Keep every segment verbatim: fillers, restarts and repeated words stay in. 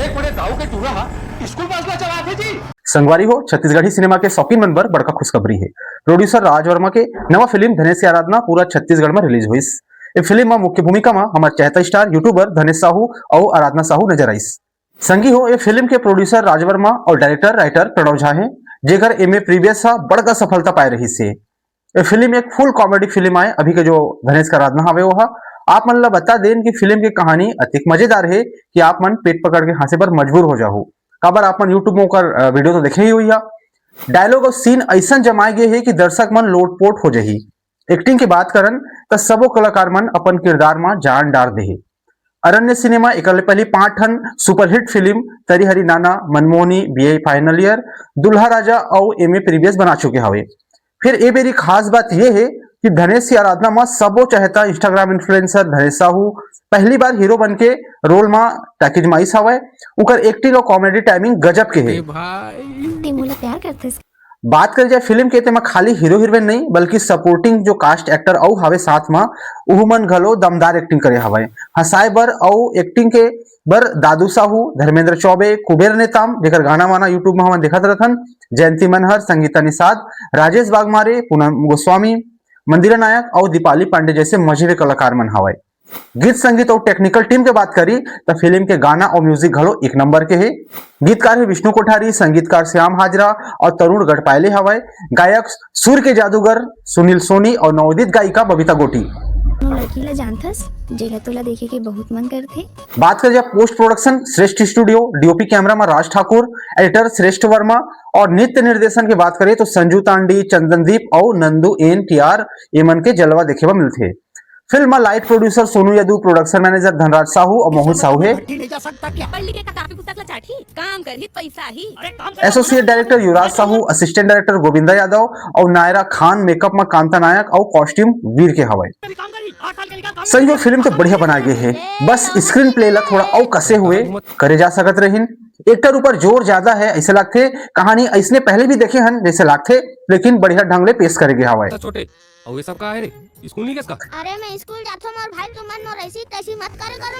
कोड़े दाऊ के टूरा हा स्कूल बस ला चलाथे जी। संगवारी हो, छत्तीसगढ़ी सिनेमा के शौकीन मन बर बड़का खुशखबरी हे। प्रोड्यूसर राज वर्मा के नवा फिल्म धनेश की आराधना पूरा छत्तीसगढ़ में रिलीज होइस। ये फिल्म में मुख्य भूमिका में हमर चहेता स्टार यूट्यूबर धनेश साहू अउ आराधना साहू नजर आइस। संगी हो, ये फिल्म के प्रोड्यूसर राज वर्मा अउ डायरेक्टर राइटर प्रणव झा हे, जेकर एमे प्रीवियस हा बड़का सफलता पाए रहिस हे। ये फिल्म एक फुल कॉमेडी फिल्म आए। अभी के जो धनेश का आराधना हवे वो हा। आप मन ला बता देन कि फिल्म के कहानी अतिक मजेदार हे कि आप मन पेट पकड़ के हंसे बर मजबूर हो जाहू। काबर आप मन यूट्यूब में ओकर, अ, वीडियो तो देखे ही हुई हा। डायलॉग अउ सीन अइसन जमाए गए हे कि दर्शक मन लोटपोट हो जाही। एक्टिंग के बात करन त सबो कलाकार मन अपन किरदार म जान डार देहे। अरण्य सिनेमा एकर ले पहली पांच ठन सुपरहिट फिल्म तरी हरी नाना, मनमोहनी, बीए फाइनल ईयर, दुल्हा राजा अउ एमे प्रीवियस बना चुके हवे। फिर ए बेरी खास बात ये हे कि धनेश की आराधना म सबो चहेता Instagram इन्फ्लुएंसर धनेश साहू पहली बार हीरो बन के रोल म टैकेज म आइस हवय। उकर एक्टिंग अउ कॉमेडी टाइमिंग गजब के हे। ए भाई। ते मोला प्यार करथस? बात करे जाए फिल्म के, तेमा खाली हीरो हीरोइन नहीं, बल्कि सपोर्टिंग जो कास्ट एक्टर अउ हावे साथ म, उहू मन घलो दमदार एक्टिंग करे हवय। हंसाए बर अउ एक्टिंग के बर दादू साहू, धर्मेंद्र चौबे, कुबेर नेताम, जेकर गाना वाना यूट्यूब म हमन देखत रहथन, जयंती मनहर, संगीता निषाद, राजेश वाघमारे, पूनम गोस्वामी, मंदिरा नायक अउ दीपाली पांडे जैसे मजेदार कलाकार मन हवय। गीत संगीत अउ टेक्निकल टीम के बात करी त फिल्म के गाना अउ म्यूजिक घलो एक नंबर के हे। गीतकार हे विष्णु कोठारी, संगीतकार श्याम हाजरा अउ तरुण गढ़पायले हवय। गायक सुर के जादूगर सुनील सोनी अउ नवोदित गायिका बबीता गोटी। कोनो लड़की ला जानथस, जेला तोला देखे के बहुत मन करथे? बात करी जाए पोस्ट प्रोडक्शन श्रेष्ठ स्टूडियो, डीओपी कैमरा में राज ठाकुर, एडिटर श्रेष्ठ वर्मा अउ नृत्य निर्देशन के बात करें तो संजू तांडी, चंदनदीप अउ नंदू एन टी आर, ये मन के जलवा देखे बर मिलथे। फिल्म म light producer Sonu Yadu, production manager Dhanraj Sahu अउ मोहित साहू हे। पढ़ लिख के कॉपी पुस्तक ला चाटही, काम करही पैसा ही। एसोसिएट डायरेक्टर युवराज साहू, असिस्टेंट डायरेक्टर गोविंदा यादव अउ नायरा खान मेकअप म कांता नायक अउ कॉस्ट्यूम वीर के हवय। संजय फिल्म तो बढ़िया बनाए गए हे, बस स्क्रीन प्ले ला थोड़ा अउ कसे हुए करे जा सकत रहिन। एक्टर ऊपर जोर ज्यादा है ऐसे लगथे, कहानी ऐसने पहले भी देखे हन जैसे लगथे, लेकिन बढ़िया ढंग ले पेश करे गए हवय। छोटे, अउ ये सब का है रे? स्कूल नहीं गए इसका? अरे मैं स्कूल जाथो मोर भाई, तुमन मोर ऐसी तैसी मत करे करो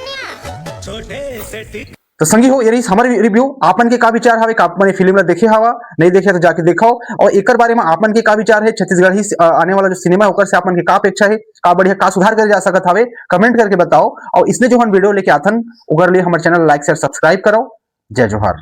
निया। तो संगी हो, ये रही हमारी रिव्यू। आपन के का विचार हवे, का आप मन फिल्म ला देखे हवा, नहीं देखे तो जाके देखो। और एकर बारे में आपन के का विचार है, छत्तीसगढ़ ही, अ, आने वाला जो सिनेमा है ओकर से आपन के का अपेक्षा है, का बढ़िया का सुधार करे जा सकत हवे, कमेंट करके बताओ। और इसने जो हम वीडियो लेके आथन ओकर लिए हमारे चैनल लाइक शेयर सब्सक्राइब करो। जय जोहार।